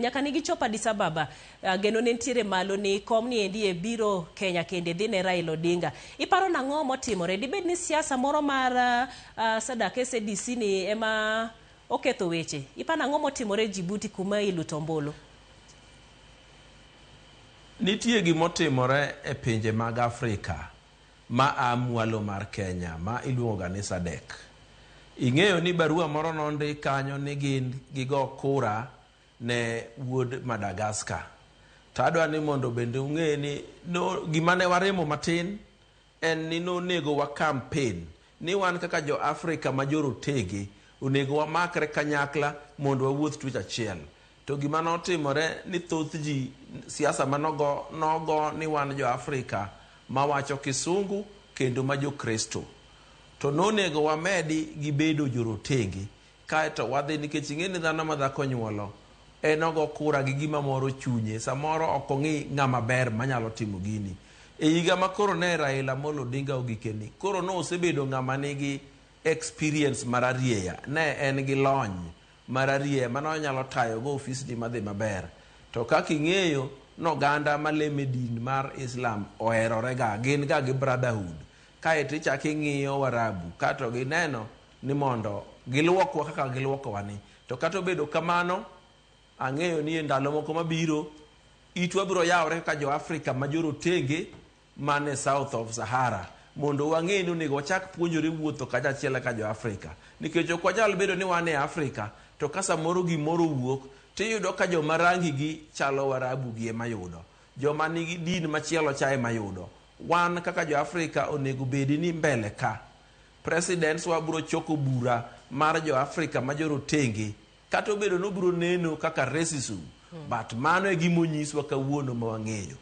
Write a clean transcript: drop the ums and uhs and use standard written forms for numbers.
Nyaka ne gichop Addis Ababa, geno ne nitiere malo ni kom ni endi e biro Kenya kende dhi ne Raila Odinga. Iparo nang'o motimore? Dibed ni siasa moro mar SADC SADC ni ema oketho weche? Iparo nang'o motimore Djibouti kuma iluto ombulu? Nitie gimotimore e pinje mag Afrika ma a mwalo mar Kenya ma iluongo ga ni SADC. Ing'eyo ni barua moro nondik kanyo ni gin gigo kura ne wuod Madagascar. To adwa ni mondo bende ung'e ni no, gima ne waremo matin en ni nonego wa campaign ni wan kaka jo Afrika ma jorotege onego wamakre kanyakla mondo wawuoth twech achiel. To gima notimore ni thoth ji siasa manogo nogo ni wan jo Afrika mawacho kisungu kendo ma jo Kristo. To nonego wamedi gi bedo jorotenge kaeto wadhi nikech ing'e ni dhano ma dhako nyuolo en ogo kura gi gima moro chunye samoro ok ong'i ng'ama ber manyalo timo gini. E higa ma koro ne Raila Amolo Odinga ogikeni, koro nosebedo ng'ama nigi experience mararieya, ne en gi lony mararieya mane onyalo tayo go ofisni madhi maber. To kaka ing'eyo noganda malemo e din mar Islam oherore ga, gin ga gi brotherhood. Kaeto ichako ing'iyo Warabu kato gineno ni mondo giluokwa kaka giluokowa ni. To kata obedo kamano, ang'eyo ni e ndalo moko mabiro itwa biro yawore kaka jo Afrika ma jorotenge man e south of Sahara mondo wang'e ni onego wachak puonjore wuotho kanyachiel kaka jo Afrika nikech ok wanyal bedo ni wan e Afrika to ka samoro gimoro owuok tiyudo ka joma rangi gi chalo Warabu gi ema yudo joma nigi din machielo cha ema yudo wan kaka jo Afrika onego bedi ni mbele ka presidents wa biro choko bura mar jo Afrika ma jorotenge kata obedo ni obiro neno kaka racism but mano e gima onyiswa kawuono ma wang'eyo.